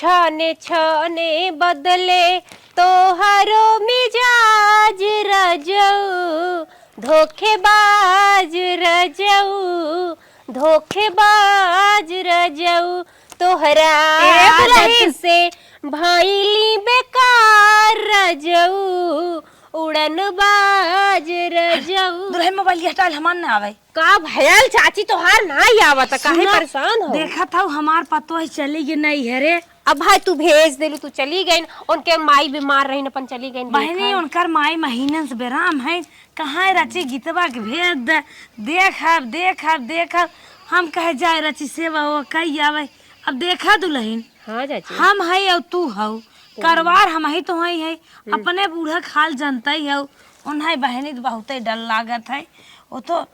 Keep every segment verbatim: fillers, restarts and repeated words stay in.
छाने छाने बदले तोहरो मिजाज रजऊ, धोखेबाज रजऊ, धोखेबाज रजऊ, तोहरा ए दुलहिन। आदत से भइली बेकार रजऊ, उड़नबाज रजऊ। दुलहिन, मोबाइल के हटाल, हमार ना आवे। का भयल चाची, तोहार नाई आवत, काहे सुना, परेशान हो? देखत हऊ हमार पतोह चली गई नैहरे। अब भाई तू भेज देलू, तू चली गई, उनके माई बीमार रही, अपन चली गई बहनी, देखा। उनकर माई महीनन से बेराम है, कहाँ रची गीतवा के भेज दे, देखब, देखब, देखब। हम कहे जाए रची सेवा वो कई आवे। अब देखा दुलहिन, हाँ चाची। हम है और तू हऊ, करवार हम ही तो हई है, अपने बूढ़ा के हाल जनता ही हऊ, उन्हें बहनी तो बहुते डर लागत है, वो तो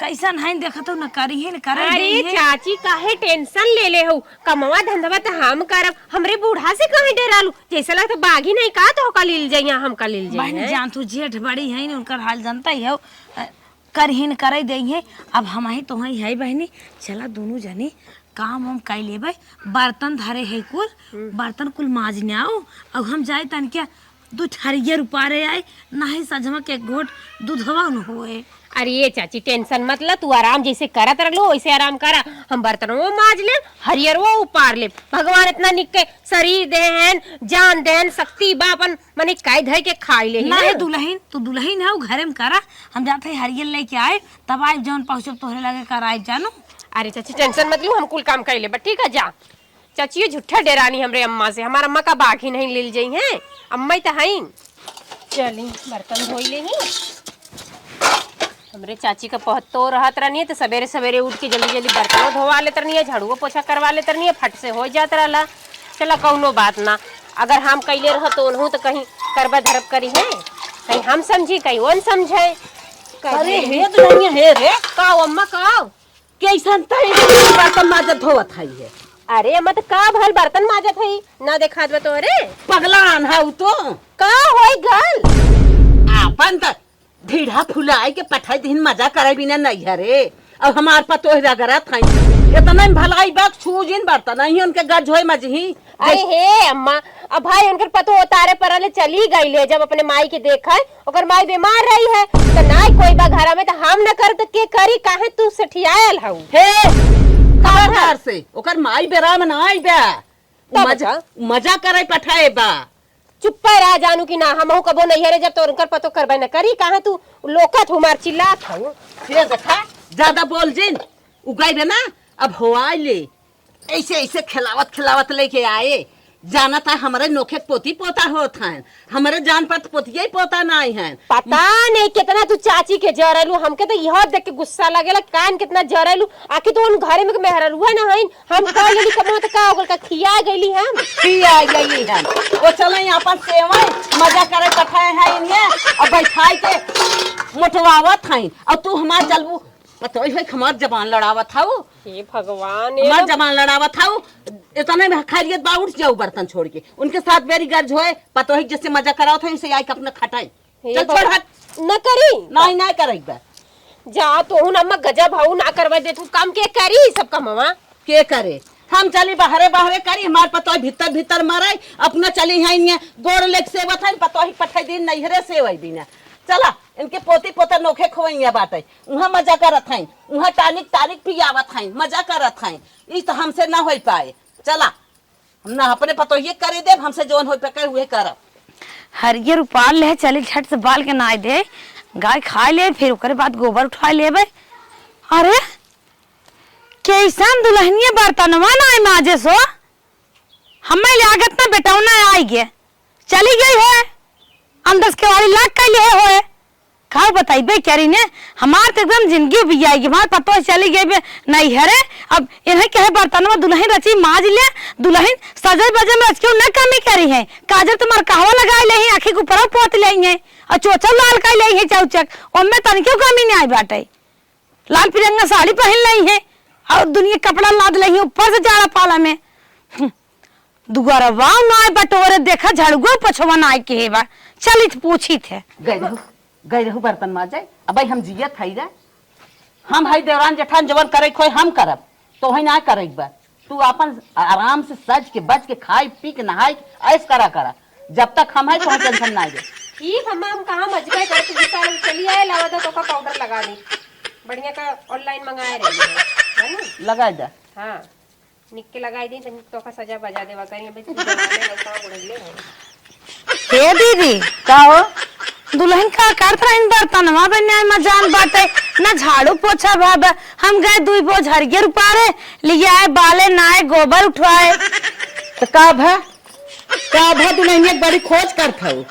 कैसन है, देखत हो, न करी है, न करे अरे देई है। चाची, काहे tension ले ले हो? कमवा धंधवा त हम करब, हमरे बूढ़ा से काहे डेरालू? जैसे लगत बागी नहीं का, तो का लील जाइया, हम का लील बहन जाइया। जान तू जेठ बड़ी है न, उनकर हाल जानता ही हो, अ, करही न करे देई है। अब हम ही तो ही है बहनी, चला दोनों जनी काम हम कर लेबे, बर्तन धरे है कुल, बर्तन कुल माज ने आओ, अब हम जाए तन क्या दू ठरिया रुपारे आए, नाही सजमा के एक घोट दूधवा न होए। अरे ये चाची, tension मत ला, तू आराम जैसे करत रहलू, वैसे आराम करा। हम बर्तनवो माज लेब, हरियरवो उपार लेब। भगवान इतना निक के शरीर देहन, जान देहन, शक्ति बा, अपन मने काई धई के खाई ले ही ना। हे दुलहिन, तू दुलहिन है, घरे में करा, हम जाते हैं हरियर लेके आए, तब आए जौन पहुँचब तोहरे लगे कराए जानू। अरे चाची, tension मत लू, हम कुल काम कर लेब, ठीक है, जा। चाचियो झूठा डेरानी हमरे अम्मा से, हमार अम्मा का बाघ ही नहीं लील जाई हैं, अम्मा ही तो हईन। चली बर्तन धोई ले ही। हमरे चाची का पहतो रहत रहनी है तो सवेरे सवेरे उठ के जल्दी जल्दी बर्तनों धोवा लेत रहनी है, झाड़ुओ पोछा करवा लेत रहनी है, फट से हो जात रहला। चला कौनो बात ना, अगर हम कैले रह तो उनहू तो कहीं करबा धरब करी है, कहीं हम समझी कहीं ओन समझे। अरे हे दुल्हनिया हे रे, का ओ अम्मा का? कैसन तरी से बर्तन माजत धोवत हई है? अरे अम्मा, त का भल बर्तन माजत हई? ना देखात बा तोहरे? पगलान हऊ तो। का होई गल? आपन त ढीढ़ा फुलाई के पठाई दिन मजा करे बिना नैहरे। अब हमार पतोह रगरत हई। इतना में भलाई बा, छू जिन बर्तन, नहीं उनके गज होए मजही। अरे हे अम्मा, अब भाई उनकर पतोह उतारे पर ले चली गई ले, जब अपने माई के देखा ओकर माई बीमार रही है, त नाई कोई बा घरा में, त हम न कर, त के करी? काहे तू सठियायल हऊ? हे, खबरदार से, ओकर माई बेराम नाई बा। तब मजा, का? मजा करे पठाए बा। चुप्पे रह जानू कि ना, हमहू कबो नैहरे जब तो उनकर पतो करबे न करी, काहे तू लोकत हऊ मार चिल्लात हऊ? ये देखा, ज्यादा बोल जिन, उगाई बे ना, अब होआई ले। ऐसे, ऐसे खिलावत, खिलावत लेके आए। जानत है, हमरे नोखे पोती पोता होत हैं, हमरे जान पर पोतिये पोता नाई हैं। पता नहीं कितना तू चाची के जरलू, हमके तो यह देख के गुस्सा लगेला, कान कितना जरलू। आखिर तो उन घरे में के मेहररुआ ना हईन, हम कह लेली कमो तो का हो गल, का खिया गईली हम? खिया गईली हम। वो चले अपन सेवई, मजा करे पठाए हैं इन्हें, अब बैठाई के मोटवावत हैं, और तू हमार चलबू पतोही होई, हमार जबान लड़ावत हऊ। हे भगवान, हमार एकदम जबान लड़ावत हऊ। इतने में खैरियत बा, उठ जाऊ बर्तन छोड़ के। उनके साथ बेरी गर्ज होए, पतोही जैसे मजा करावत है, उनसे आई के अपना खटाई। हे चल, छोड़ भगवान, हट। न करी। नहीं, नहीं करई बा। जा, तोहू ना अम्मा गजब हऊ, ना करवा दे तू काम, के करी सब कमवा? के करे? हम चली बाहरे, बाहरे करी, हमार पतोही भीतर, भीतर मराई, अपना चली हैं इन्हें गोड़ लेके सेवत हैं, पतोही पठाई दिन नैहरे सेवई बिना। चला, इनके पोती पोता नोखे खोइया बाटे। उहाँ मजा करत हईं, उहाँ टानिक टानिक पियावत हईं, मजा करत हईं। ई तो हमसे ना होई पाए। चला, हम ना अपने पतोहिए करे देब, हमसे जौन होई पाए उहे करब। हरियर उपार ले, चली झट से बाल के नाय दे, गाय खाए ले, फिर ओकरे बाद गोबर उठाए लेबे। अरे, कैसन दुल्हनिया बर्तनवा नाय माजे सो? हमें लागत ना बेटौना आई गे, चली गई है, अंदर से केवाड़ी लाग कैले है होए। का बताइबे करी ने, हमार तो एकदम जिंदगी उबियाई गे, हमार पतोह चली गई बे नैहरे। अब इन्हें कहे बर्तनवा दुल्हन रची माज ले, दुल्हन सजे बजे में रच के न कमी करी है। काजर तुम्हार कहवा लगाए ले ही, आँखी के ऊपर पोत ले ही है, और चोचल लाल कर ले ही चौचक, ओमे तनिको कमी नहीं आई बाटे। लाल पिरंगा साड़ी पहन लई है और दुनिया कपड़ा लाद लई है ऊपर से जाड़ा पाला में। हम्म, दुआरवा नाय बटोरे, देखा झड़ुआ पछवा नाय के हे बा। चलित पूछित है। गई रहू, गई रहू बर्तन माजे। अब भाई हम जियत हई रे, हम हई देवरान जेठान जवन करे खोए हम करब, तो हई ना करे बा। तू आपन आराम से सज के, बज के, खाई, पी के, नहाई के, ऐश करा, करा। जब तक हम हैं, तोहर टेंशन ना दे। ठीक, हम, हम कहाँ मजबे करे, तू विशाल चली आए, लावा दा तोका पाउडर लगा दी। बढ़िया का ऑनलाइन मंगाए रही है, है ना? लगा दे। हाँ, निक के लगाई दी, तनी तोका सजा बजा देवा करी, अबे तू जवान है, लौका उड़ैले है। हे दीदी, का हो? दुलहिन का करत रहिन बर्तनवा बन्याय मजान बाटे, ना झाड़ू पोछा भावे। हम गए दुई बोझ हरियर उपारे, लियाए बाले नाय गोबर उठवाए। त का भा? का भा दुलहिनिया के बड़ी खोज करत हऊ?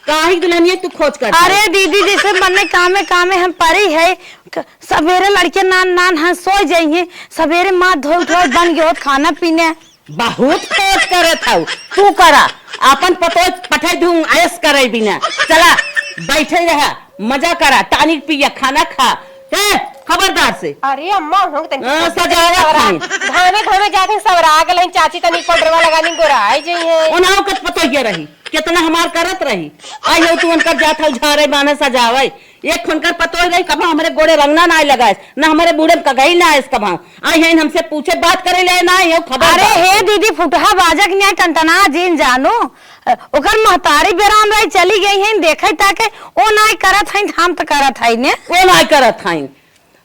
काहे दुलहिनिया तू खोज करत हऊ? अरे दीदी, जैसे मन्ने कामे कामे हम परी है, क-, सबेरे लड़के नान नान हैं, सोय जइहें, सबेरे माथ धोए उठवाए बन गयो खाना पीने। बहुत खोज करत हऊ, तू करा, आपन पतोह पठाई दूँ, ऐश करे बिना। चला, बैठे रहा, मजा करा, टानिक पिया, खाना खा। ए, खबरदार से। अरे अम्मा, हम तनी हाँ, सजावत हई। धामे धामे जाते सवरा गेल हई, चाची तनी पाउडरवा लगा दी, गोराई जइहें। ओनाओ के पतोहिया रही, केतना हमार करत रही। आई हो तू उनकर जात हऊ झारे बाने सजावे। एक खुनकर पतोह रही, कबहुँ हमरे गोड़े रंगना नाय लगाएस, ना हमरे बूड़े में कगही ना आएस कबहुँ। आई हइन हमसे पूछे, बात करे ले ना आई हो, खबरदार। अरे हे दीदी, फुटहा बाजक न्याय टनटना जिन जानू, अ, ओकर महतारी बेराम रही, चली गई हइन, देखे ताके, ओ नाय करत हइन, हम त करत हइन ने। ओ नाय करत हइन।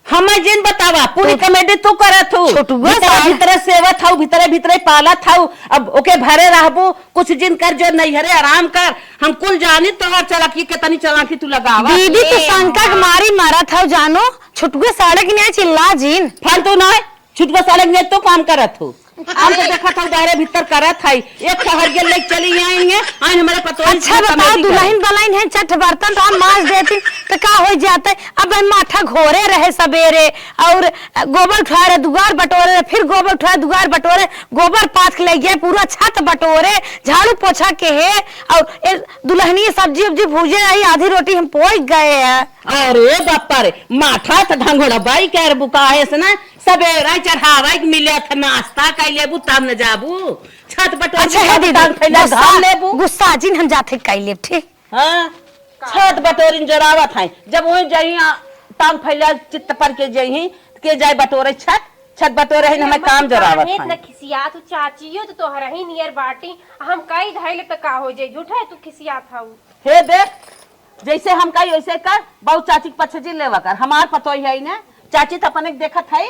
हमें जिन बतावा, पूरी तू comedy तू करत हू। छोटुआ भीतरे, साल भीतरे सेवत हऊ, भीतरे, भीतरे पालत हऊ। अब ओके भरे रहबू, कुछ जिन कर जो नैहरे आराम कर। हम कुल जानी तोहार चालाकी, केतनी चालाकी तू लगावा। दीदी, तू ए शंका के माँ। मारी मरत हऊ जानू, छोटुआ साले के न्याय चिल्ला जिन। फालतू नाय, छोटुआ साले के न्याय तो काम करत हऊ। हम तो अरे। देखत हऊ बाहरे भीतर करत हई। एक ठहर के लेके चली आई हैं, आई हमारे पतोह अच्छा बताओ, दुलहिन बलाइन है, चट बर्तन तो हम माज देती, तो का हो जाते? अब हम माठा घोरे रहे सबेरे, और गोबर उठाए रहे, दुआर बटोरे रहे, फिर गोबर उठाए, दुआर बटोरे, गोबर पाथ के ले गए, पूरा छत बटोरे, झाड़ू पोछा के है, और ए, दुलहनी सब्जी उब्जी भूजे रही, आधी रोटी हम पोई गए हैं। अरे बापा रे, माठा त ढंगोड़ा बाई के अरबू का है से ना, सबेरा चढ़ावे के मिले थ, नाश्ता कर लेबू तब न जाबू। छत बटोर अच्छा, के हे दीदी, टांग फैला गुस्सा, घाम लेबू। गुस्सा जिन हम जाते कर लेब, ठीक? हाँ, छत बटोरिन जोरावत है। जब वहीं जाई, आ, टांग फैला चित्त पर के जाई, के जाए बटोरे छत, छत बटोरे है, अरे हमें अम्मा, काम तू जोरावत काहे है। इतना खिसियात हो? चाचियो तो तोहरा ही नियर बाटी, हम कई धैले तो का हो जाई? झूठा है तू खिसियात हऊ। हे देख, जैसे हम कही वैसे कर, बहुत चाची के पछे जिन लेवा कर। हमार पतोही है ने, चाची त अपने के देखत है,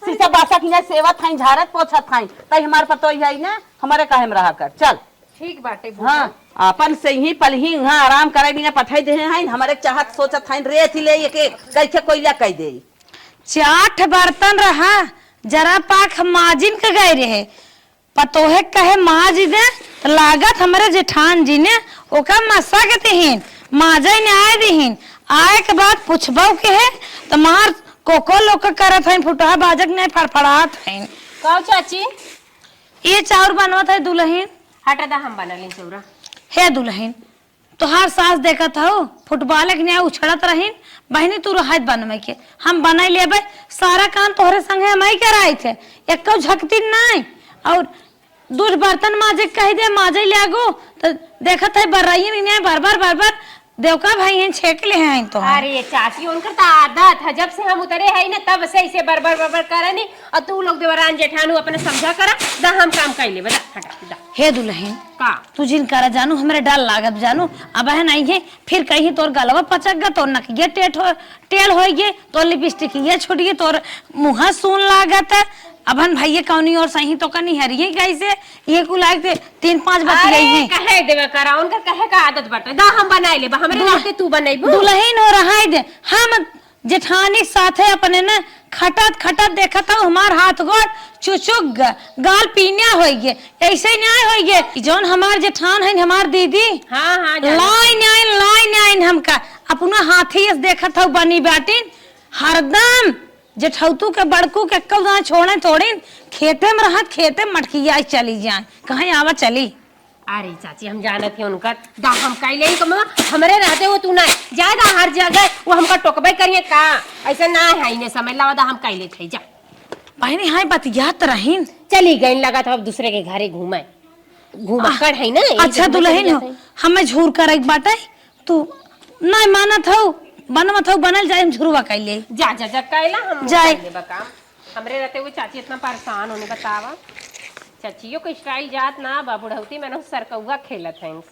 शीशा बासा के यहाँ सेवत है, झाड़त पोछत है, तई हमार पतोही है ने, हमारे काहे में रहा कर। चल। ठीक बाटे बूढ़ा। हाँ, आपन से ही पलही उहाँ आराम करे बिना पठाई दे हैं, हमारे चाहत सोचत है, रेत ही ले ये के, कैसे कोयला कह दे। चाठ बर्तन रहा, जरा पाक माजिन के गए रहे, पतोहे कहे माज दे, त लागत हमरे जेठान जी ने ओका मसा के तिहिन, माजे ने आए दिहिन। आए के बाद पुछबो के है, त मार कोको लोक करत हइन, फुटहा बाजक ने फड़फड़ात हइन। काऊ चाची? ये चाउर बनवत है दुलहिन। हटा दा, हम बना लें चौरा। हे दुलहिन, तोहार सास देखत हऊ, फुटबॉल के न्याय उछड़त रहिन। बहिनी, तू रहत बनवे के, हम बनाई लेबे। सारा काम तोहरे संगे हमही कराई थे, एक्को झकती नाई। और दूध बर्तन माजे के कही दे, माजे ले आगो, तो देखत है बर्राइयन न्याय बार बार, बार बार देवका भाई हैं छेक ले हैं तो। अरे चाची, उनकर तो आदत है, जब से हम उतरे हैं ना, तब से ऐसे बरबर बरबर करनी। और तू लोग देवरान जेठानू अपने समझा करा, दा हम काम कर लेबे, दा, हटा, दा। हे दुलहिन, का? तू जिन करा जानू, हमरे डर लागत जानू, अब है नहीं है, फिर कहीं तोर गलवा पचक गा, तोर नकिया टेढ़ हो, टेढ़ होई गे, तोर लिपस्टिक ये छूट गे, तोर मुँह सून लागत है। अबहन भैया कौनी ओर सही तो का निहरिये कैसे, ये कुल आए थे तीन पाँच बतियाई अरे, हैं। कहे देवे करा, उनकर कहे का आदत बाटे, दा हम बनाई लेबा, हमरे दुल-, रहते तू बनैबू। दुलहिन हो रहा है दे, हम जेठानी के साथे अपने न खटत खटत देखत हऊ, हमार हाथ गोड़ चुचुक ग, गाल पीनिया होई गे, ऐसे न्याय होई गे। ई जौन हमार जेठान है, हमार दीदी, हाँ, हाँ, जाने। लाई न्याय, लाई न्याय हमका। अपना हाथी से देखत हऊ बनी बाटिन, हरदम जेठौतू के बड़कू के एक्कौ दाना छोड़े थोड़िन, खेते में रहत, खेते में मटकिया चली जाए, कहीं आवा चली। अरे चाची, हम जानत ही उनकर, दा हम कई लेई कमवा, हमरे रहते वो तू ना जाए दा हर जगह, वो हमका टोकबे करिए का? ऐसे ना है, इन्हें समझ लावा दा हम कई लेत है, जा। बहिनी, हाय बतियात रहीन। चली गईन, लगत अब दूसरे के घरे घूमे, घूमक्कड़ है ना, यही अच्छा, दुलहिन हो, हमें झूर करे के बाटे, तू नहीं मानत हऊ, बनवत हऊ, बनल जाए, हम झुरवा कई ले। जा, जा, जा, कैला हम जाए। कर लेबा काम। हमरे रहते हुए चाची इतना परेशान होने, बतावा। चाचियों के स्टाइल जात ना बा, बुढ़ौती में ना सरकौआ खेलत हैं।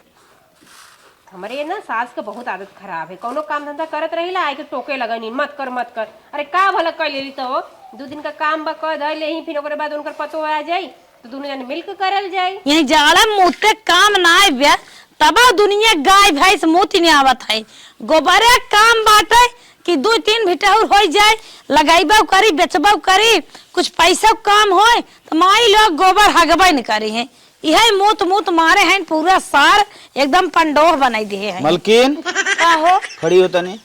हमरे ना सास के बहुत आदत खराब है, कौनो काम धंधा करत रहिला, आके टोके लगनी, "मत कर, मत कर।" अरे का भला कर लेली तो, दू दिन का काम बा, कर धर लेही, फिर ओकरे बाद उनकर पतो आ जाई, तो दोनों जने मिलके करल जाई। यही जाड़ा मुते काम ना आवे, तब दुनिया गाय भैंस मुत नहीं आवत है। गोबरे काम बाटे कि दू तीन भिटौर होई जाए, लगाइबो करी, बेचबो करी, कुछ पैसा काम होए, तो माई लोग गोबर हगबे न करी है। इहे मूत मूत मारे हैं, पूरा सार एकदम पंडोह बनाई दिए हैं। मलकिन, का हो? खड़ी हो तनी।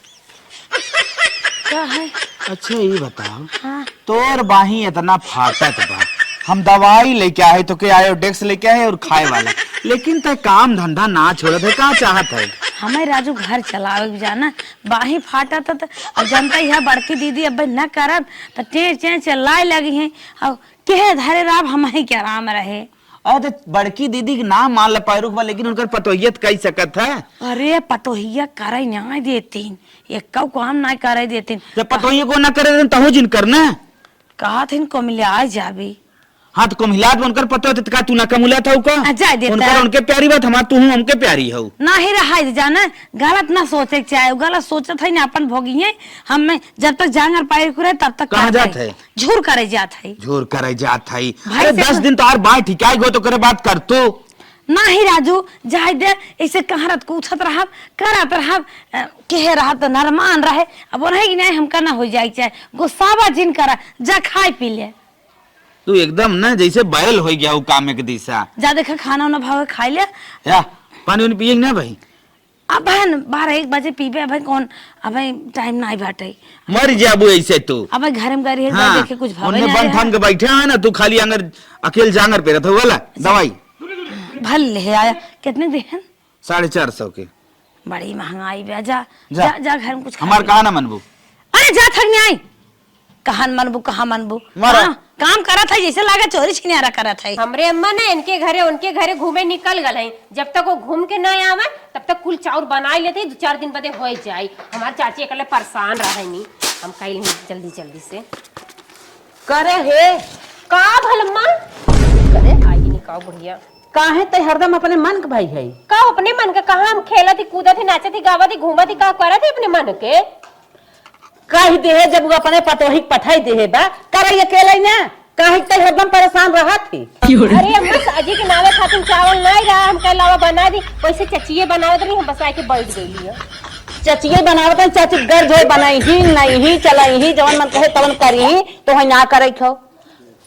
का है? अच्छा, ये बताओ, हाँ। तोर बाही इतना फाटत बा, हम दवाई लेके आए, तो के आयोडेक्स लेके आए और खाए वाला, लेकिन तय काम धंधा ना छोड़त है, का चाहत है? हमें राजू घर चलावे के जाना, बाही फाटत है, तो अब जनता यह बड़की दीदी अब न करब, तो चे चे चिल्लाए लगी हैं। अब केहे धरे राब, हम ही के आराम रहे। अरे, तो बड़की दीदी के नाम मान ल पायरुख बा, लेकिन उनकर पतोहिया त कई सकत है। अरे, पतोहिया करे ना देतीन, एक्कौ काम ना करे देतीन। जब पतोहिया को ना करे देतीन, तहु जिन करना। कहत हिन कोमिला जाबी। हाँ, तो कोमिलात बा उनकर पतोह, तो का तू ना कमुला था का? आ, जाए देता उनकर है। उनके प्यारी बात, हमार तू हूँ हमके प्यारी हऊ। ना ही रहा है जाना, गलत ना सोचे के चाहे, गलत सोचत है ना अपन भोगी है। हम जब तक जांगर पायरुख रहे, तब तक कहाँ करते जात हैं। है? झूर करे जात है। झूर करे जात है। भाई अरे, से दस दिन तो और बाँट ही, क्या गो तो करे बात कर तू। नाही राजू, जाए दे, ऐसे कहरत कूथत रहब, करत रहब, अ, केहे रहब तो नरमान रहे। अब ओनही की नाही हमका ना हो जाए के चाहे। गुस्सावा जिन करा, जा खाए पी ले। तू एकदम ना जैसे बैल हो गया हो काम एक दिशा। जा देखा खाना उना भावे खाए ले। या, पानी उनी पिए कि ना भाई? अबहिन बारह एक बजे पीबे, अबहिन कौन, अबहिन टाइम नाई बाटे। मर जाबू ऐसे तू। अबहिन घरे में गरी है, हाँ, देखे कुछ भावे उन्हें नहीं बन आया। थाम के बैठे हैं ना, तू खाली आंगर, अकेल जांगर पे रहता वाला दवाई। भल ले आया, कितने देहन? साढ़े चार सौ के। बड़ी महंगाई बे, जा, जा। जा, जा घर में कुछ खा हमार ले। कहा ना मनबू? अरे जा थक नहीं आई। कहाँ मनबू, कहाँ मनबू? मारो। हाँ, काम करत है, जैसे लागे चोरी छिनियारा करत है। हमरे अम्मा ना इनके घरे, उनके घरे घूमे निकल गल है। जब तक वो घूम के ना आवे, तब तक कुल चाउर बनाई लेते, दो चार दिन बदे हो जाई। हमार चाची एकले परेशान रहे नी, हम कइल ही जल्दी जल्दी से। करे हे। का भलम्मा? करे? आई नी का बुढ़िया। काहे तै हरदम अपने मन के भाई है? का अपने मन के? कहाँ हम खेलत ही, कूदत ही, नाचत ही, गावत ही, घूमत ही, का करत ही अपने मन के? कह देहे, जब वो अपने पतोही के पठाई देहे बा, करे अकेले ना, काहे के हरदम परेशान रहत ही? अरे अम्मा, साजी के नावे खातिर चावल नहीं रहा, हम कह लावा बना दी, वैसे चचिए बनावत रही, हम बस आके बैठ गई लिया। चचिए बनावत है, चाची गर्ज होए बनाई ही, नहीं ही, चलाई ही, जवन मन कहे तवन करी ही, तो है ना करे खो। अब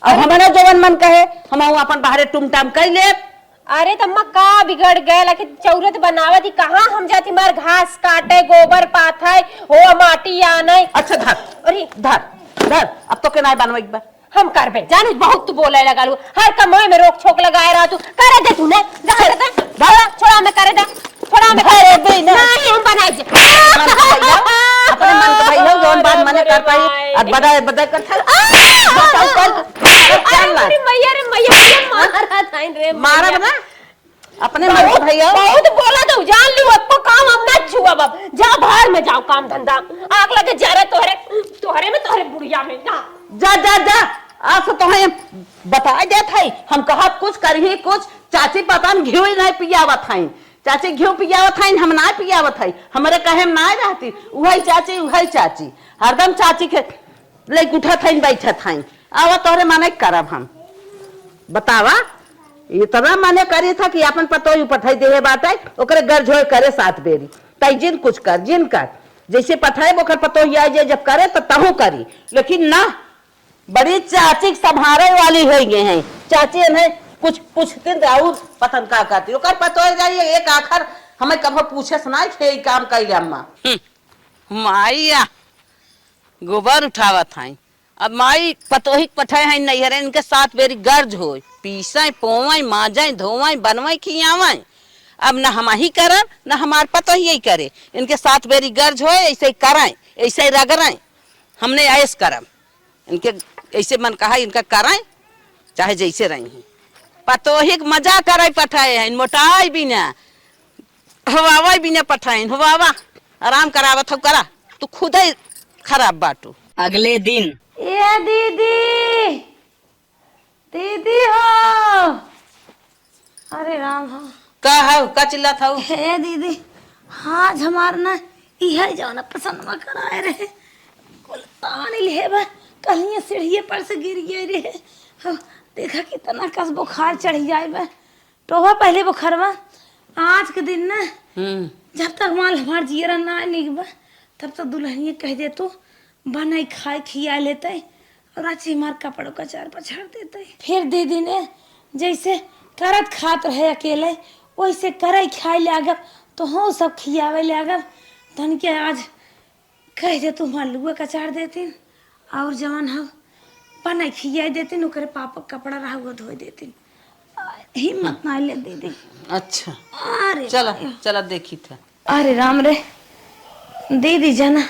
अरे हमने जवन मन कहे, हम अपन बाहरे टुमटाम कर लेब। अरे त अम्मा का बिगड़ गयल, आखिर चौरत बनावत ही, कहाँ हम जाती मार घास काटे, गोबर पाथे, हो माटी आने। अच्छा धर, अरे धर, धर, अब तो के नाय बनवे एक बार। हम करबे, जानू बहुत तू बोले लगा लू, हर कमाई में रोक छोक लगाए रहा तू, करे दे तू ने, जा करे दे, धर। छोड़ा, छोड़ा मैं करे दे, छोड़ा मैं धर, करे दे। नहीं, हम बनाई जे। मन के भैया, अपने मन के भैया, जौन बात मने कर पाई, अरे अद बदा, अद बदा कर था। आ! बताओ कल, कल चल अरे ला। मेरी मैया रे मैया, मैया मारा था रे मारा मैया। बना? अपने मन के बहुत, भैया। बहुत बोला तो जान ली, वो काम हम ना छुआ बाप। जा बाहर में जाओ, काम धंधा। आग लगे जा रहे तोहरे, तोहरे में, तोहरे बुढ़िया में ना। जा, जा, जा। आज से तोहे बता देत है, हम कहा कुछ करही कुछ, चाची पता न घिउ ही नहीं पियावत है। चाची घिउ पियावत है, हम ना पियावत है। हमरे कहे में ना रहती, उहई चाची, उहई चाची। हरदम चाची के लेके उठत हईन, बैठत हईन। आवा तोहरे मने करब हम। बतावा, इतना मने करी था कि आपन पतोही पठाई देहे बाटे, ओकरे गर्ज होए करे सात बेरी। तई जिन कुछ कर, जिन कर। जैसे पठाए ओकर पतोही आ जाए, जब करे तो तहू करी। लेकिन ना, बड़ी चाची के संभारे वाली हो गए हैं। चाची इन्हें कुछ पूछते और पतन का करती। ओकर पतोही जाइए, एक आखर हमें कभो पूछे सुनाई थे, ई काम कैले अम्मा। हम्म, माई या गोबर उठावत हई। अब माई पतोही के पठाए हैं नैहरे, इनके सात बेरी गर्ज होय, पीसै, पोवै, माजै, धोवै, बनवै, खियावै। अब न हमही करब, न हमार पतोहियै करे। इनके सात बेरी गर्ज होय, ऐसे करै, ऐसे रगरै। हमने ऐस करब। इनके ऐसे मन कहा, इनका करै, चाहे जैसे रही। पतोही के मजा करै पठाए हैं, मोटाई बिना। हवावा बिना पठाइन, हवावा। आराम करावत हौ, करा। तू खुदै खराब बाटू। अगले दिन। ए ए दीदी, दीदी हो। अरे राम हो। का हौ? का चिल्लात हौ? हे दीदी, आज हमार ना इहे जौन पसंदवा कराए रहे, कुल तान लिहे बा। कल हियाँ सीढ़िए पर से गिर गए रहे। अब देखा कितना कस बुखार चढ़ जाए बा। टोवा पहले बुखारवा, आज के दिन ना, हम्म। जब तक माल हमार जियरा ना निकबा, तब तक दुल्हनिया कह दे तू, बनाई खाए खिया लेते, और आज हमार कपड़ों का चार पछाड़ देते। फिर दीदी ने जैसे करत खात रहे अकेले, वैसे करे खाए लागब, तो हो सब खियावे लागब। तन के आज कह दे तू हमार लुआ कचार देतीन, और जवन हम बनाई खिया देतीन, ओकरे पापा कपड़ा रहा हुआ धोए देतीन। आ, हिम्मत ना ले दीदी। अच्छा। अरे चला, भाई। चला देखी था। अरे राम रे, दीदी जना,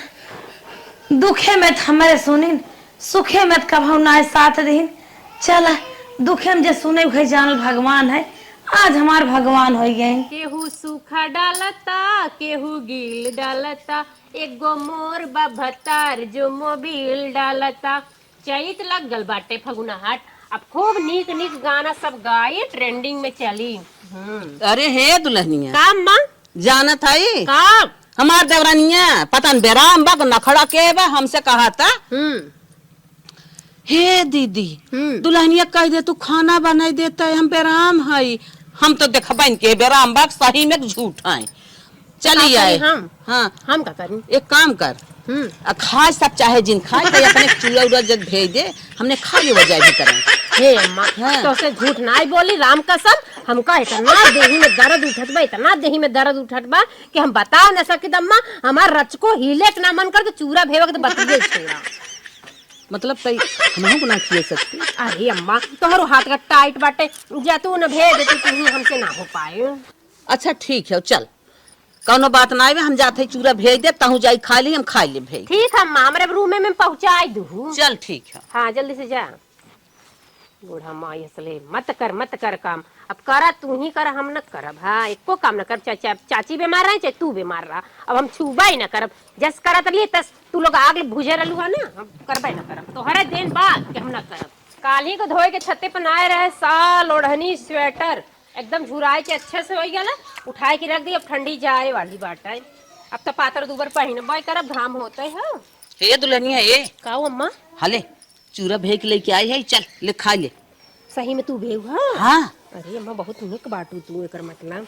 दुखे में त हमरे सुनिन, सुखे में त कभौ नाय साथ दीन। चला, दुखे में जे सुने उहे जानल भगवान है, आज हमार भगवान होइ गइन। केहू सूखा डालता, केहू गील डालता, एगो मोर बा भतार जो मोबिल डालता। चैत लग गल बाटे फगुना हाट, अब खूब नीक नीक गाना सब गाई, ट्रेंडिंग में चली। हम्म। अरे हे दुल्हनिया। का अम्मा? जानत हई? का? हमार देवरानिया, पता न बेराम बा, नखड़ा के बा, हमसे कहा था। हम्म। हे दीदी, हम्म। दुल्हनिया कह दे, "तू खाना बनाई देता है, हम बेराम हई।" हम तो देखबैन के बेराम बा, सही में झूठ है। चली का करी आए। हम? हाँ। हम का करी? एक काम कर। हम्म। आ खाए सब चाहे जिन खाए, तो अपने चूड़ा उड़ा जब भेज दे, हमने खा ले वो जाए भीतर में। हे अम्मा, हाँ। तो से झूठ नाई बोली, राम कसम, हमका इतना देही में दर्द उठत बा, इतना देही में दर्द उठत बा कि हम बता न सकित अम्मा, हमार रचको हिले के ना मन कर, तो चूड़ा भेवे के तो बतिये छोड़ा। मतलब तई हमहू को ना खिए सकती। अरे अम्मा, तोहरो हाथ का टाइट बाटे, जा तू न भेज देती, तू ही हमसे ना हो पाए। अच्छा ठीक है, चल, कौनो बात ना आवे, हम जात है चूरा भेज दे, तहू जाई खा ली, हम खा ले भेज। ठीक है अम्मा, हमरे रूमे में पहुँचाई दू। चल ठीक है। हाँ, जल्दी से जा। बूढ़ा माई असले, मत कर, मत कर काम। अब करा तू ही करा, हम न करब। हाँ, एको काम न करब, चाहे, चाहे चाची बीमार रहे, चाहे तू बीमार रहा, अब हम छूबा ही न करब। जस करत रहिए, तस तू लोग आग ले भुजे रहलू है ना, हम करबे न करब। तोहरे दिन बाद के हम न करब। काल्ही को धोए के छत्ते पर ना आए रहे, साल, ओढ़नी, स्वेटर, एकदम झुराए के अच्छे से होइ गया ना, उठाए के रख दी, अब ठंडी जाए वाली बाटे। अब तो पातर दुबर पहिनबे करब, घाम होते है। हे दुल्हनिया, ए। का हो अम्मा? हले, चूरा भेज के लेके आई है, चल, ले खा ले। सही में तू भेव, हाँ? हाँ। अरे अम्मा, बहुत निक बाटू तू, एकर मतलब।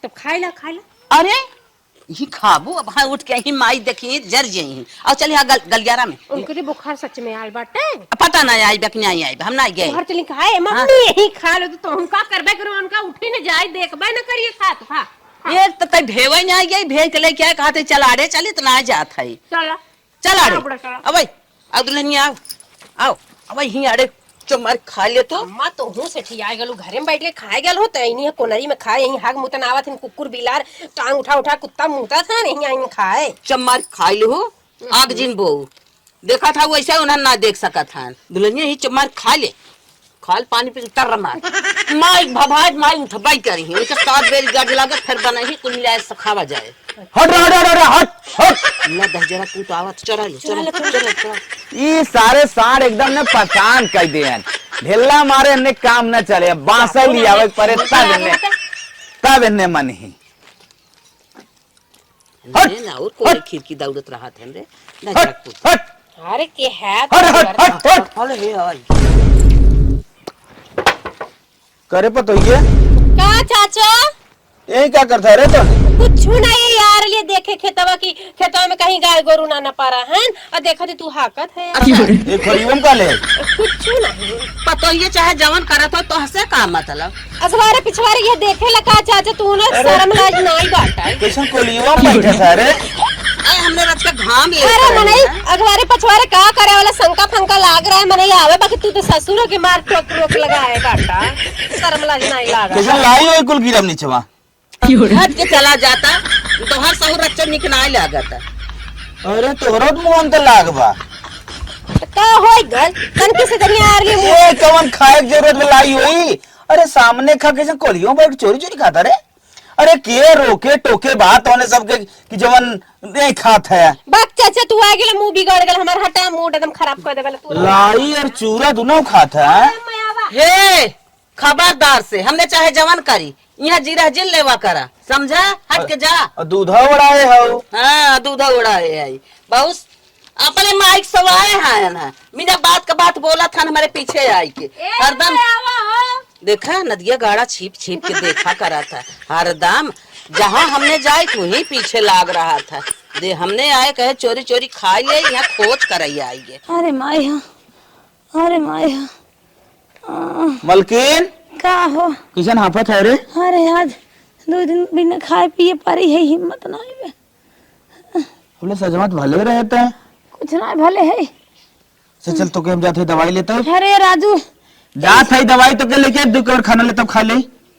तब खाए ला, खाए ला। अरे, यही खाबू, अब हाँ उठ के यही माई देखी, जर जइही। और चल यहाँ गल-, गलियारा में। उनके लिए बुखार सच में आल बाटे? पता ना आई बा कि नहीं आई बा, हम ना गए। घर चली खाए, मम्मी हाँ। यही खा लो, तो तुम का करबे करो, उनका उठे न जाए, देखबे न करिए, खा तो खा। खा। एक तो तई भेवे नहीं आई गई, भेज के लेके आए, कहते चल आड़े चली, तो ना जात है। चला। चल आड़े। हाँ, बुढ़ा, चला। अबे, आओ दुल्हनिया, आओ। आओ, अबे, यहीं आड़े, चुम्मार खा ले तो। अम्मा, तोहू सेठिया गलू, घरे में बैठ के खाए गल हो, त इन्हीं कोनरी में खाए, यहीं हाग मुतन आवत हन, कुकुर बिलार, टांग उठा उठा कुत्ता मुतत हन, यहीं आइन खाए। चुम्मार खाए ले हो, हम्म। आग जिन बो। देखा था वैसे उन्हें ना देख सकत हन। दुल्हनिया ही चुम्मार खा ले। खाल पानी पी के तर मार। माई भभाज माई उठबाई करी है। उनके सात बेर गज लागे, फिर बनाई कुल मिलाए सखावा जाए। हट रे, हट, हट, हट, हट। ना दस जरा तू तो आवत, चढ़ा ले, चढ़ा ले, चढ़ा ले, चढ़ा ले। ई सारे साँड़ एकदम ने परेशान कर दिए हैं। ढेला मारे ने काम न चले, बाँसे ले आवे परे तब इन्हें, तब इन्हें मन ही। हट, ना, और कोई हट। खिड़की दौड़त रहत हन रे। ना हट, जात तू। हट। अरे के है हट, हट, हट, हट। अरे हे आई। करे पतोहिए। का चाचा? यही क्या करता है रे तो? कुछ नहीं यार, ये देखे खेतवा की, खेतवा में कहीं गाय गोरू ना न पा रहा है, और देखा तो तू हाकत है। अच्छा, ये खोलियो में का ले? कुछ नहीं। पतोहिए चाहे जवन करत हो, तोहसे का मतलब? अगवारे पिछवारे ये देखे लगा चाचा, तू ना अरे। शर्म लाज नाई बाटा। कैसन कोलियो में बैठे था रे? अरे हमने रात का घाम ले अरे रहे मनई, हैं। अगवारे पछवारे का करे वाला शंका फंका लाग रहा है, मनई आवे, बाकी तू तो ससुर के मार टोक रोक लगाए बाटा। शर्म लाज नाई लाग। कैसन लाई होई कुल गिरम नीचवा? हट के चला जाता, तोहर सहू रच्चो निक नाय लागत। अरे तोहरो तो मुंह तो लाग बा। का होई गल? तन किसे दनिया आर लिए मुंह। ए, कवन खाए के जरूरत में लाई होई? अरे सामने खा कैसे कोलियों बैठ चोरी चोरी खाता रे? अरे के रोके टोके बात होने सबके कि जवन नहीं खात है। बाप चाचा, तू आ गेला, मुंह बिगड़ गेल हमार, हटा, मूड एकदम खराब कर देबे तू। लाई और चूरा दुनो खात है। अरे मैं आवा। हे, खबरदार से, हमने चाहे जवन करी, यहाँ जीरा जिन लेवा करा, समझा? हट के जा। और दूधा उड़ाए हो। हाँ, दूधा उड़ाए आई। बहुत अपने माइक सवाए हैं ना, बिना बात का बात बोला था हमारे पीछे आई के। ए, हरदम आवा हो। देखा, नदिया गाड़ा छीप छीप के देखा करा था। हरदम जहाँ हमने जाए, तू ही पीछे लाग रहा था। दे, हमने आए कहे चोरी चोरी खाई ले, यहाँ खोज करई आई गे। अरे माई हो, अरे माई हो। आ, मलकिन, का हो? कैसन हाफत है रे? अरे आज दो दिन बिना खाए पिए पारी है, हिम्मत ना आवे। अपने सजमत भले रहते हैं। कुछ ना भले है। से चल, तो के हम जाते हैं दवाई लेते हैं। अरे राजू, जात है दवाई तो के लेके, दो कवर खाना लेते हैं, खा ले।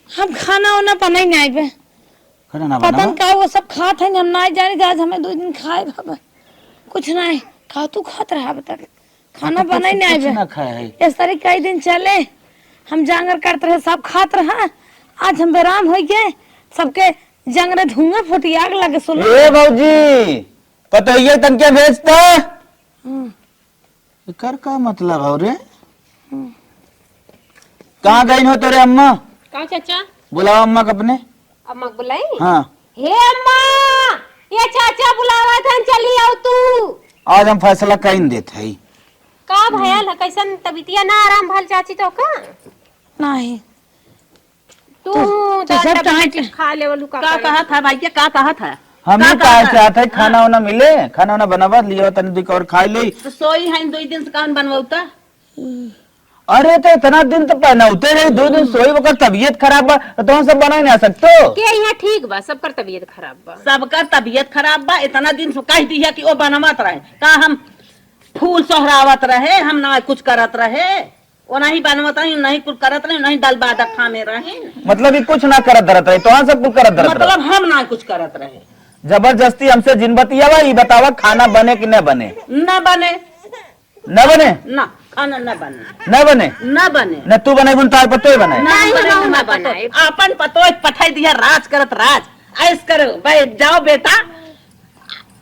हम खाना वाना बनाई ना आइबे। खाना ना पता बनावा? न का वो सब खात है, हम ना जाने, आज हमें दो दिन खाए बाबा। कुछ ना है, का तू खात रहा अब तक? खाना तो कुछ, बनाई ना कुछ आइबे। ना खाए है। इस तरह कई दिन चले, हम जांगर करत रहे, सब खात रहा। आज हम बेराम होई के सबके जंगरे धुआं फूटी आग लगे सुनो। ए भौजी, पतोहिया तनके भेजता। हम्म। एकर का मतलब हौ रे? हम्म। कहाँ गइन हो तोरे अम्मा? का चाचा? बुलावा अम्मा के अपने। अम्मा के बुलाई? हाँ। हे अम्मा, ये चाचा बुलावत हन, चली आओ तू। आज हम फैसला कइन देत हई। का भयल है? कैसन तबीतिया ना आराम भल चाची तो का? नहीं। तू तो, तो दादा सब बेटा टाइट कुछ खा लेवलू का का करे? कहा था भाई, ये का कहा था? हम का ही कहा कहा था? चाहत है, हाँ। खाना वाना मिले, खाना वाना बनावा, लियो तनी दुई कवर खाई ले। तो सोई है दो दिन से, कौन बनवाउता? अरे तो इतना दिन तो पहनाउते रही, दो दिन सोई, ओकर तबीयत खराब बा, तो तुम सब बनाई ना सकतो? के यहाँ ठीक बा, सबकर तबीयत खराब बा। सबकर तबीयत खराब बा, इतना दिन से कह दिया कि वो बनवत रहे, का हम फूल सोहरावत रहे, हम ना कुछ करत रहे। ओनाही बनवत रही, ओनाही कुल करत रही, ओनाही दल बादक थामे रही। मतलब ई कुछ ना करत धरत रही, तोहार सब कुल करत धरत रही। मतलब हम ना कुछ करत रहे। जबरदस्ती हमसे जिन बतियावा, ई बतावा खाना बने कि न बने? न बने। न बने? ना, खाना न बने। न बने? न बने। न तू बने, बुन तार पतोय बने? ना, नहीं, बने, हम ना ना बनाए। अपन पतोय पठाई दिया, राज करत राज। ऐस करो, भाई जाओ बेटा,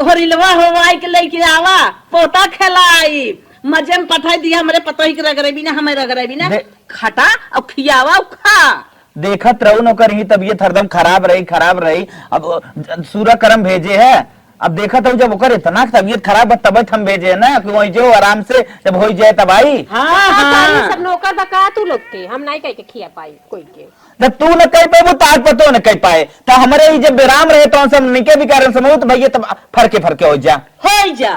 होरिलवा होवाई के लेके आवा, पोता खेलाई, मजे में पठाई दिया, हमरे पतोही के रगड़े बिना, हमें रगड़े बिना, दे- खटा और खियावा और खा। देखत रहू न ओकर ही तबीयत हरदम खराब रही, खराब रही। अब सूरा करम भेजे है, अब देखत रहू जब ओकर इतना तबीयत खराब बा तब हम भेजे है ना कि वही जो आराम से जब होई जाए तब आई। हाँ, हाँ, हाँ। सारी सब नौकर बा का तू लोग के, हम नहीं कह के खिया पाई कोई के। जब तू न कह पाए, वो तार पतो न कह पाए, तो हमरे ही जब बेराम रहे तो हम सब निके भी कारण समझ तो भैया तब फरके फरके हो जा। होई जा,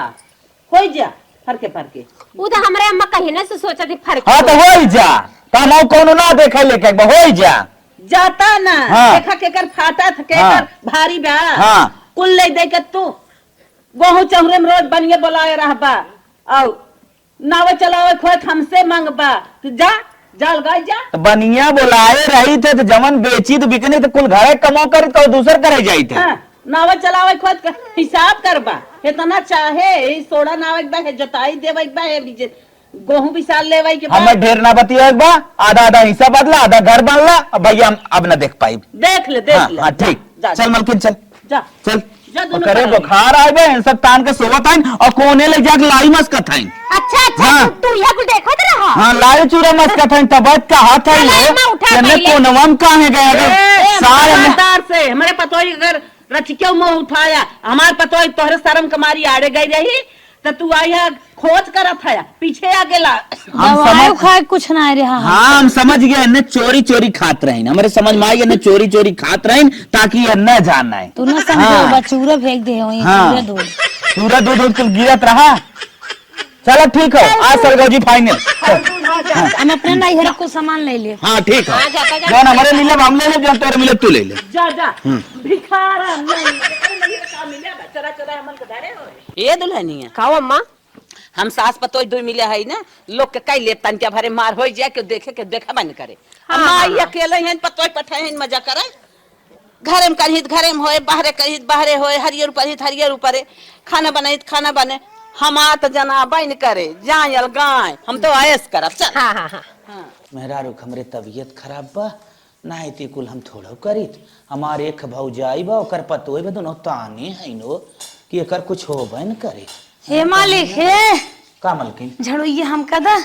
होई जा, फरके फरके। उ तो हमरे अम्मा कहिने से सोचत ही फरके हाँ, तो होई। होई जा, तो हम कौनो ना देखे लेके एक बार होई जा। जाता ना, हाँ। देखा केकर फाटा था, केकर हाँ। भारी बा। हाँ। कुल ले दे के तू गोहूं चौरे में रोज बनिए बोलाए रहबा। आउ नावे चलावे खोत हमसे मांगबा, तू जा, जा लगाई जा। तो बनिया बोलाए रही थे तो जवन बेची तो बिकनी तो कुल घरे कमाओ करी तो दूसर करे जाई थे। हाँ, नावे चलावे खोत क-, हिसाब करबा, इतना चाहे, ई सोड़ा नावे के बा, हे जोताई देवे के बा, हे बीजे, गोहूं बिसाल लेवे के बा। हमें ढेर ना बतिया के बा, आधा आधा हिस्सा बदला, आधा घर बनला, अब भैया हम अब ना देख पाई। देख ले, देख हाँ, ले, हाँ, जा, ठीक। जा, चल जा। मलकिन चल। जा। चल। जा दोनों ओकरे पढ़ा ले। बुखार आए बे, इन सब तान के सोवत हइन और कोने ले जाके लाई मस्कत हइन। अच्छा, अच्छा, हाँ। तू, तू ये कुल देखत रहा? हाँ, लाई चूरा मस्कत हइन, तब का हाथ है अरे, ये? मैं उठा एने पहले। कोनवा में काहे गया रे? ए, सारे में खबरदार से, हमरे पतोही अगर रचिके मुंह उठाया, हमार पतोही तोहरे शर्म के मारी आड़े गई रही, तो तू आई है खोज करत है, पीछे आ गेला। हम दवाई समझ खाए कुछ ना रहा हम। हाँ, हम समझ गए, एने चोरी चोरी खात रहीन। हमरे समझ में आई, एने चोरी चोरी खात रहीन, ताकि ये न जाने। तू ना समझे, हाँ। बा चूरा फेंक दे वहीं, हाँ। चूरा दूध। चूरा दूध उध कुल गिरत रहा। चलो ठीक हो, आज सरगौजी final। चल। हम अपने नैहर को सामान ले ले। हाँ, ठीक हो। हाँ, जा, जा, जा। जौन हमरे मिले, हम ले ले, जौन तोरे मिले, तू ले ले। जा, जा। हम्म। भिखारा नहीं, अरे नहीं, का मिले, चरा चरा हमन के धरे हो। ए दुल्हनिया। खाओ अम्मा। हम सास पतोह दुई मिले हई ना, लोग के कई लेब तन के भरे मार होई जाए, केहू देखे, केहू देखे बन करे। हाँ, अब माई हाँ। अकेले हन, पतोह पठाए हन, मजा करे। घरे में करहित घरे में होए, बाहरे करहित बाहरे होए, हरियर उपरहित हरियर उपरे, खाना बनाइत खाना बने। हमार त जना बन करे, जाए अलगाए, हम तो ऐश करब, चल। हाँ, हाँ, हाँ। हाँ। मेहरारू के हमरे तबीयत खराब बा, नाही ती कुल हम थोड़ो करीत। हमार एक भौजाई बा, ओकर पतोह बा, दोनों तानी है नो कि एकर कुछ होबे न करे। हे मालिक, हे। का मलकिन? झड़ुइये हमका दा,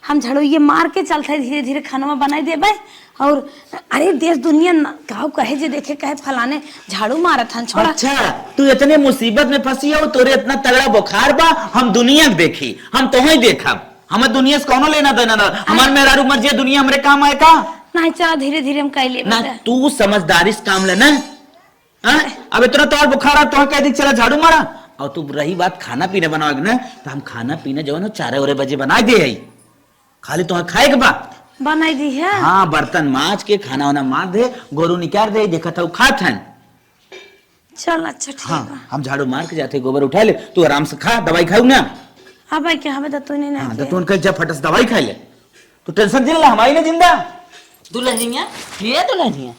हम झड़ुइये मार के चलत है, धीरे धीरे खाना बनाई देबे। और अरे देश दुनिया न, गाँव कहे जे देखे कहे फलाने झाड़ू मारत हन, छोड़ा। अच्छा, तू इतने मुसीबत में फंसी हो, तोरे इतना तगड़ा बुखार बा, हम दुनिया के देखी, हम तोहे देखब। हमें दुनिया से कौनो लेना देना ना। हमार मेहरारू मर जे दुनिया हमरे काम आए का? नहीं, चला धीरे धीरे हम कइ लेबे ना, जा। तू समझदारी से काम ले ना। हाँ? अब इतना तोर बुखार है, तो कह दी चला झाड़ू मारा। और तू रही बात खाना पीना बनावे के ना, तो हम खाना पीना जवन हो चार ओरे बजे बनाइ दे है। खाली तो खाए के बा। बनाइ दी है। हाँ, बर्तन माज के खाना वाना मार दे, गोरू निकाल दे, देखत हऊ खात हन। चल, अच्छा, ठीक हाँ, बा। हम झाड़ू मार के जाते, गोबर उठा ले, तू आराम से खा, दवाई खाऊ ना। अब आई क्या हमें दतुन नहीं ना हाँ, किया। दतुन कह जा फटस दवाई खा ले, तू tension जिन ला, हम आई ना जिंदा। दुल्हनिया, ये दुल्हनिया,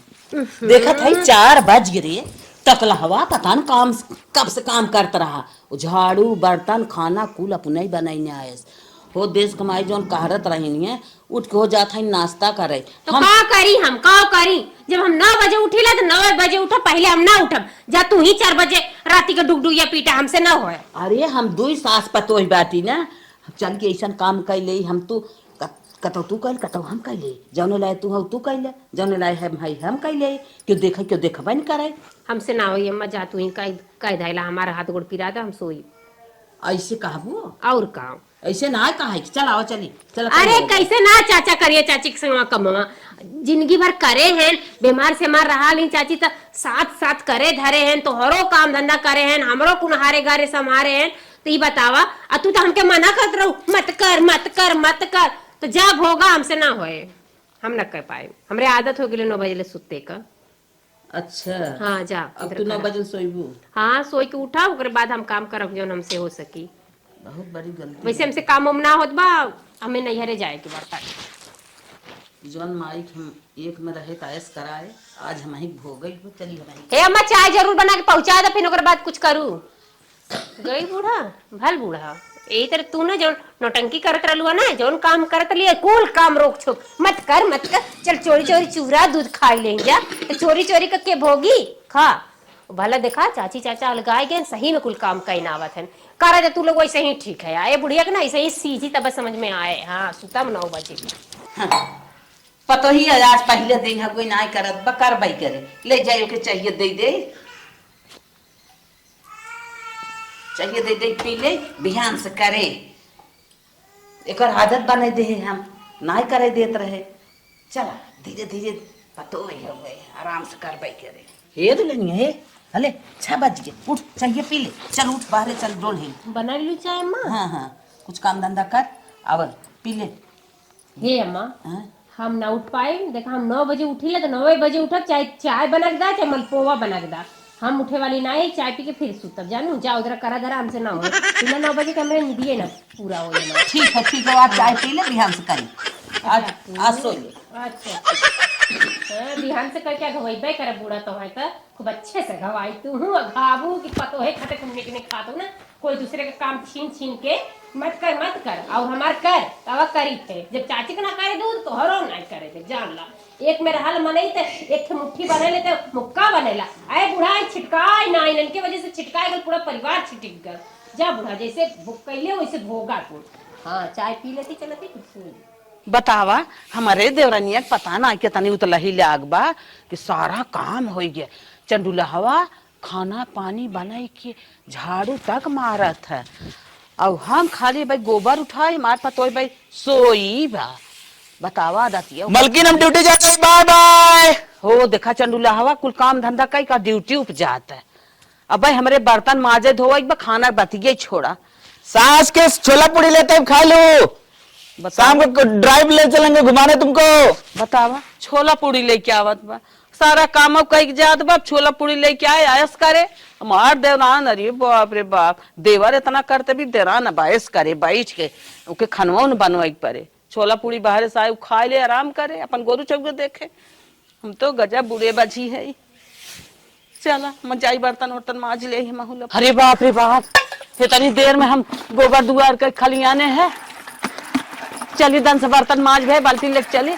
देखत है चार बज गए रे, तकला हवा पता न काम, कब से काम करत रहा, वो झाड़ू, बर्तन, खाना कुल अपने ही बनाई ने आयस। हो देश कमाई जौन कहरत रही है, उठ के हो जात है नाश्ता करे। तो हम का करी हम, का करी? जब हम नौ बजे उठीला तो नौ बजे उठब, पहले हम ना उठब। जा तू ही चार बजे राती के डुगडुगिया पीटा, हमसे ना होए। अरे हम दुई सास पतोह बाटी ना, चल के ऐसन काम कर ले हम तू, कत-, कतौ तू कर, कतौ हम कर ले, जौने लाए तू हो तू कर ले, जौने लाए हम है हम कर ले, क्यों देखे क्यों देखबे न करे। हमसे ना होई अम्मा, जा तू ही कह, कह धैला हमारा हाथ गोड़ पिरा दे, हम सोई। ऐसे कहबू? और का? ऐसे ना कहा है कि चल आवा चली, चल अरे करिए। कैसे ना चाचा करिए, चाची के संगवा कमवा जिंदगी भर करे हैं, बीमार से मार रहा ली चाची त साथ साथ करे धरे हैं, तोहरो काम धंधा करे हैं, हमरो कुनहारे गारे संभारे हैं। तो ई बतावा, आ तू तो हमके मना करत रहू, मत कर, मत कर, मत कर। तो जा भोगा, हमसे ना होए, हम ना कर पाए, हमरे आदत हो गेले नौ बजे ले सुते का। अच्छा। हाँ, जा, अब इधर तू नौ करा। बजे सोइबू? हाँ, सोई के उठा, ओकरे बाद हम काम करब, जौन हमसे हो सकी। बहुत बड़ी गलती वैसे है। हमसे काम उम ना होत बा, हमें नैहरे जाए के बा। जौन माई के हम एक में रहे त ऐश कराए, आज हम ही भोगे के चली हम ही। हे अम्मा, चाय जरूर बना के पहुँचा दे, फिर ओकरे बाद कुछ करू। गई बूढ़ा, भल बूढ़ा। यही तरह तू ना जौन नौटंकी करत रहलू है ना, जौन काम करत रहली है, कुल काम रोक छोक, मत कर, मत कर। चल चोरी चोरी चूरा दूध खाई लेंगे जा, तो चोरी चोरी करके भोगी खा। भला देखा, चाची चाचा अलगाए गए, सही में कुल काम कहीं ना आवत हन। करा जा तू लोग वैसे ही ठीक है। ए बुढ़िया के ना ऐसे ही सीजी तब समझ में आए। हाँ, सुता में नौ बजे। हाँ। पतोही आज पहले दिन है, कोई ना करत बा, करबई करे। ले जाए ओके चाहिए दे दे। चाहिए दे दे, पी ले, बिहान से करे। एकर आदत बनाई दे हम, नाई करे देत रहे। चला, धीरे धीरे पतोही हो गए, आराम से करबे करे। हे दुल्हनिया, हे, हले, छह बज गए, उठ, चाहिए पी ले। चल उठ, बाहरे चल, डोल हे। बना लू चाय, अम्मा? हाँ, हाँ, कुछ काम धंधा कर, आवर, पी ले। हे अम्मा, हाँ? हम ना उठ पाए। देखा, हम नौ बजे उठीला तो नौ बजे उठब, चाहे चाय बना के दा, चाहे मलपोवा बना के दा। हम उठे वाली ना है, चाय पी के फिर सुतब। जानू, जा उधर करा धरा, हमसे ना हो। बिना नौ बजे के हमरे नींदिए ना पूरा हो जाए। ठीक है, ठीक है, आज चाय पी ले, बिहान से करी। आज, अच्छा, आज सो ले। अच्छा, अच्छा। हाँ, बिहान से करके घवैबे करे बूढ़ा तो है तो खूब अच्छे से घवाई तू हूँ, घाबू की पतोहे खाते तुम निक निक खात हो ना। कोई दूसरे के काम छीन छीन के मत कर, मत कर, और हमार कर, तब करी थे। जब चाची के ना करे दूध, तोहरो ना करे थे, जान ला। एक में रहल मनई ते एक ठे मुट्ठी बने ले ते मुक्का बनेला। आए बूढ़ा, आए छिटकाई ना, इनके वजह से छिटकाए गल, पूरा परिवार छिटक गल। जा बूढ़ा, जैसे भो-, कैले वैसे भोगा तू। हाँ, चाय पी लेती, चलती, कुछ सुन। बतावा, हमरे देवरनिया के पता ना कितनी उतलही लाग बा कि सारा काम होइ गया। चंडुलहवा खाना पानी बनाई के झाड़ू तक मारत है। अब हम खाली भाई गोबर उठाई, हमार पतोई भाई सोई बा। बतावा दतिया। मलकिन, हम ड्यूटी जाते हैं, बाय बाय। हो देखा चंडुलहवा कुल काम धंधा कई का ड्यूटी उप जात है। अब भाई हमरे बर्तन माजे धोवे के बा, खाना बतिये छोड़ा। सास के छोला पूड़ी लेते हैं, खा लो। बतावा। शाम को ड्राइव ले चलेंगे घुमाने तुमको। बतावा, छोला पूड़ी लेके आवत बा, सारा काम अब कई के जात बा, छोला पूड़ी लेके आए, आयस करे। हमार देवरान, अरे बाप रे बाप, देवर इतना करते भी देरान अब आयस करे बैठ के, ओके खनवा न बनवाई के पड़े। छोला पूड़ी बाहर से आए, उ खाए ले, आराम करे, अपन गोरू चौगो देखे। हम तो गजब बूढ़े बझी है। चला, हम जाई बर्तन वर्तन माज ले ही महू लोग। अरे बाप रे बाप, इतनी देर में हम गोबर दुआर के खलियाने हैं। चली दन से बर्तन माज गए, बाल्टी लेके चली,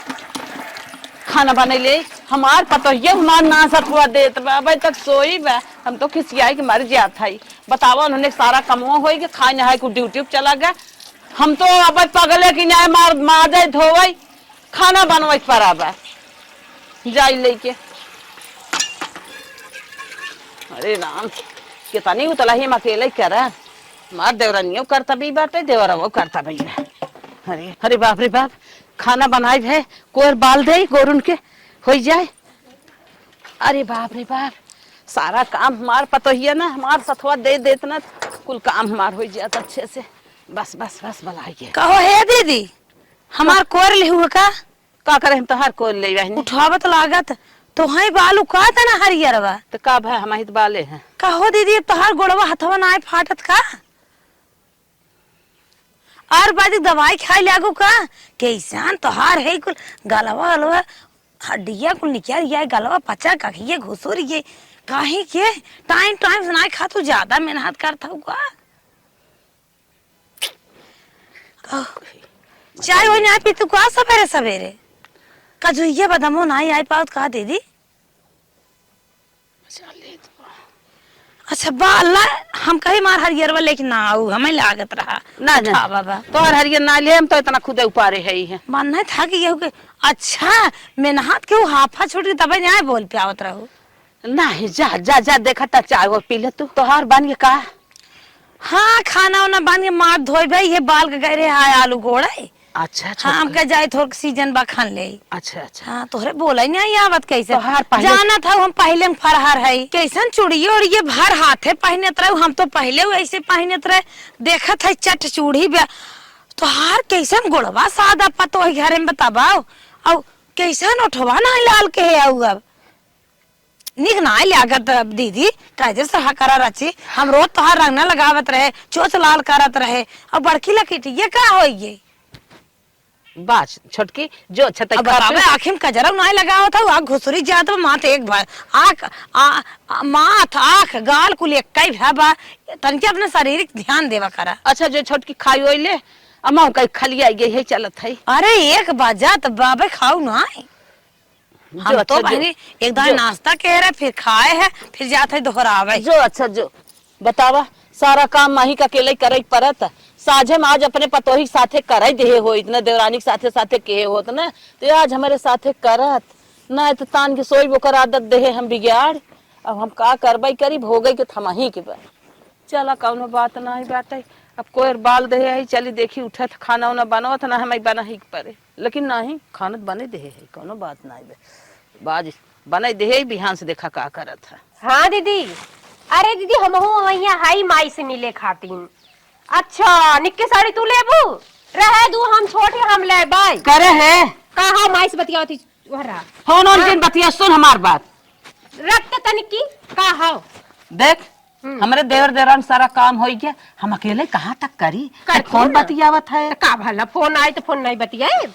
खाना बने ले। हमार पतोहिया हमार ना सतुआ देत बा, अबे तक सोई बा। हम तो खिसियाई के मर जात हई। बतावा, उन्होंने सारा कमवा होई के खाए नहाए के ड्यूटी पे चला गया। हम तो अबे पगले की न्याय मार, मार जाए धोवई, खाना बनवाई के परा बा। जाई लेके। अरे राम, कितनी उतला ही हम अकेले करा। हमार देवरनियो करता भी बाटे, देवरवो करता भी है। अरे, अरे बाप रे बाप, खाना बनाई भे, कोर बाल दे गोरुन के, होई जाए। अरे बाप रे बाप, सारा काम हमार पतोहिया ना, हमार सथवा दे देत ना, कुल काम हमार होई जात अच्छे से। बस, बस, बस, बलाई के। कहो हे दीदी, हमार कोर लिहू का? का करे, हम तोहार कोर ले बहनी। उठावत लागत, तोहई बालू का तना हरियर बा? तो का भा, हम ही तो बाले हैं। कहो दीदी, तोहार गोड़वा हथवा नाय फाटत का? आयुर्वेदिक दवाई खाए लागू का? कैसन तोहार है कुल गलवा अलवा, हड्डिया कुल निकल गया, गलवा पचा कहिए घुसुर गए। काहे के टाइम टाइम से नाय खा, तू ज्यादा मेहनत करत हऊ का? कहो, चाय वही ना पीतू का सवेरे सवेरे? कजुइया बदमो ना आई पावत का दीदी? अच्छा, बा अल्लाह, हम कही मार हरियरवा लेके ना आऊ, हमें लागत रहा। ना, ना। उठा बाबा। तोहर हरियर ना ले, हम तो इतना खुदे उपारे है ही है। मन नहीं था कि यहू के, अच्छा, मेहनत के वो हाफा छूट के तबे न्याय बोल पे आवत रहू। नहीं, जा, जा, जा, देखा ता चाय वो पी ले तू। तोहार बन के का? हाँ, खाना उना बन के मार धोए भाई, ये बाल के गए रहे हाय आलू गोड़े। अच्छा, अच्छा। हाँ, हमका जाए थोड़ सीजन बा खान ले। अच्छा, अच्छा। हाँ, तोहरे बोला ही नहीं आवत कैसे? तोहार पहले जाना था हम पहले में फरहार है। कैसन चूड़िए उड़िए भर हाथे पहनत रहे, हम तो पहले वैसे पहनत रहे। देखत है चट चूड़ी बे। तोहार कैसन गोड़वा सादा पतोह घरे में बताबाओ। और कैसन ओठवा नहीं लाल के है आऊ अब। निक नाय लागत अब दीदी, कायदे से रहा करा रची। हम रोज तोहार रंग न लगावत रहे, चोच लाल करत रहे। अब बड़की लकीटिया का होई गे? बा छोटकी, जो अच्छा तै अब खा बतावे, पी। आँखी में कजरा नाय लगावत हऊ, आँख घुसुरी जात बा, माथ एक बार, आँख, आ, आ, माथ, आँख, गाल कुल एक्कै भा बा। तनके अपने शारीरिक ध्यान देवा करा। अच्छा, जो छोटकी खाई ओई ले, अम्मा कहीं खलिया गई है, चलत है। अरे, एक बजा त बाबे खाऊ नाय। हम जो तो अच्छा, जो, बहनी एक दाई जो। नाश्ता कह रहे, फिर खाए है, फिर जात है दोहरावे। जो अच्छा, जो बतावा, सारा काम माही का अकेले करे के परत। साझे में आज अपने पतोही के साथे करे देहे होइत ना, देवरानी के साथे साथे कहे होत ना, तो आज हमरे साथे करत ना, तो तान के सोई ओकर आदत देहे हम बिगाड़। अब हम का करबई करी, भोगई के थमाही के बा। चला, कौनो बात नाहीं बाटे। अब कोयर बाल देहे है, चली देखी उठत, खाना उना बनवत ना, हमें बनाही के परे। लेकिन नाहीं, खाना त बने देहे है, कौनो बात नाहीं बे। बाज बने देहे, बिहान से देखा का करत है। हाँ दीदी। अरे दीदी, हमहू वहिया हाई माई से मिले खातिन। अच्छा, निक्के साड़ी तू लेबू? रहे दू, हम छोटे, हम लेबै। करे है। का हो माई से बतियावती? वहरा। फोन ऑन हाँ। जिन बतिया, सुन हमार बात। रख त तनिकी, का हो? देख, हम्म। हमरे देवर देवरान सारा काम होई गया, हम अकेले कहाँ तक करी? कर अरे, कौन फोन। बतियावत है? त का भला, फोन आई त फोन नहीं बतियाए?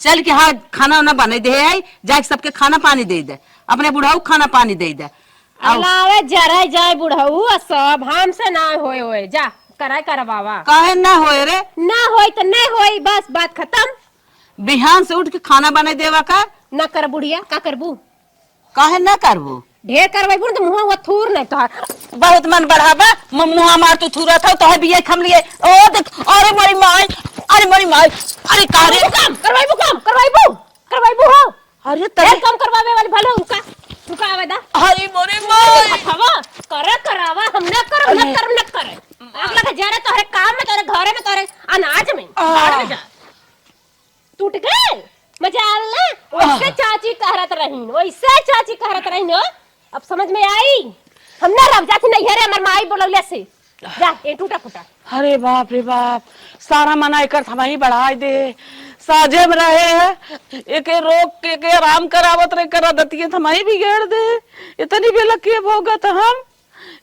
चल के हाँ, खाना उना बने दे आई, जाके सबके खाना पानी दे दे, अपने बुढ़ऊ खाना पानी दे दे। आओ। अलावे जरे जाए बुढ़ऊ, आ सब हमसे ना होए होए, जा, कराए करवावा। काहे ना होए रे? ना होई त नहीं होई, बस बात खत्म। बिहान से उठ के खाना बने देवा का? ना कर बुढ़िया, का करबू? काहे ना करबू? ढेर करवाइबू न त मुँह हुआ थूर नहीं तोहार। बहुत मन बढ़ाबा, म-, मुँह मार तू थूरत हो, तोहे बिया खम लिए। ओ देख, अरे मोरी माई, अरे मोरी माई, अरे का रे? करवाइबू काम, करवाइबू काम, करवाइबू, करवाइबू हो। अरे ढेर तनी काम करवावे वाली भले उनका, उनका आवे दा। अरे मोरी माई। हवा, करे करावा, हम ना करब, ना अरे। करब, ना करे। आग लगा जा रहे तोहरे काम में, तोहरे घरे में, तोहरे अनाज में, आ। भाड़ में जा। टूट गए मजाल ना। वैसे आह। चाची कहरत रहीन, वैसे चाची कहरत रहीन हो। अब समझ में आई? हम ना रह जाती नहीं है रे, हमार माई बोलौले से। जा, ए टूटा फूटा। अरे बाप रे बाप, सारा मना एकर थमाही बढ़ाई दे। साजे में रहे है, एके रोक के, एके आराम करावत रहे, करा दतिये थमाही बिगाड़ दे। इतनी बेलकिए भोगत हम।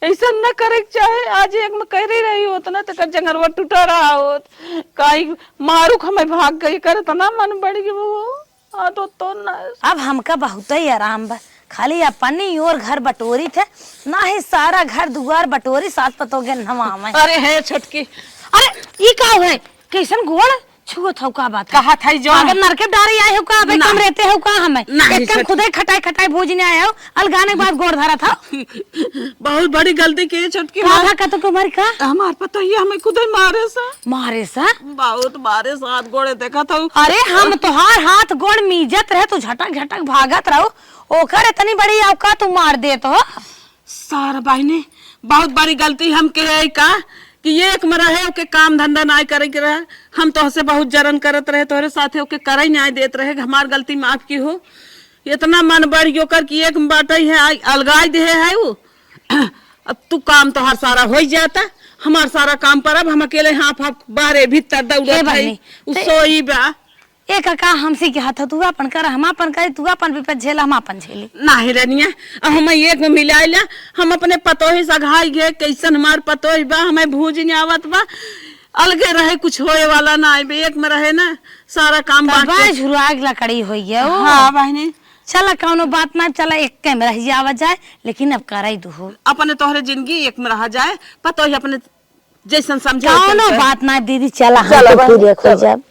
ऐसा न करे के चाहे। आज एक में कह रही रही होत ना, तो कर जंगरवा टूटा रहा होत। काई मारू क हमें भाग गई, कर इतना मन बढ़ गया वो। हाँ, तो, तो ना। अब हमका बहुत ही आराम बा, खाली अपनी और घर बटोरी थे, ना ही सारा घर दुआर बटोरी, सास पतोह के नवा में। अरे है छोटकी। अरे, ई का है? कैसन गोड़? छुअत हौ का बात है? कहा था जो अगर नरके डारी आए हो का, अबे ना। कम रहते हो का हमें? नहीं, एकदम छोटकी। खुदे खटाई खटाई भूजने आए हो, अलगाने के बाद गोड़ धरत हो। बहुत बड़ी गलती की छोटकी का माँ। था का तो हमारी का? हमार पतोहिया हमें खुदे मारे सा। मारे सा? बहुत मारे सा, हाथ गोड़े देखा था। अरे हम तोहार हाथ गोड़ मीजत रहे, तू झटक झटक भागत रहो, ओकर इतनी बड़ी औकात तू मार देत हो। सारा बहिनी, बहुत बड़ी गलती हम के है का कि एक में रहे, ओके काम धंधा नाय करे के रहे। हम तोहसे बहुत जरन करत रहे, तोहरे साथे ओके करे नाय देत रहे। हमार गलती माफ की हो। इतना मन बढ़ गयो कर कि एक में बाटे है, आई अलगाई दे है उ। अब तू काम तोहार सारा हो जाता, हमार सारा काम पर अब हम अकेले हाँफ हाँफ बाहरे भीतर दौड़त ए है। बहिनी, उ ते सोई बा। ए काका, हमसे के हाथ तू अपन कर, हम अपन करे, तू अपन विपद झेला, हम अपन झेली। नाही रनिया, अब हम एक में मिलाइला, हम अपने पतोही सघाई गे, कैसन हमार पतोही बा, हमें भूज नहीं आवत बा, अलगे रहे, कुछ होए वाला ना आइबे, एक में रहे ना, सारा काम तब बांट के। झुराग लकड़ी होई गयो। हाँ बहिनी। चला कौनो बात ना, चला एक में रह जावा जाए, लेकिन अब कराई दुहू। अपने तोहरे जिंदगी एक में रहा जाए, पतोही अपने जैसन समझे वैसन कौनो करे। बात ना दीदी, चला हम चला तो बहिनी, पूरे खो चला। जाब।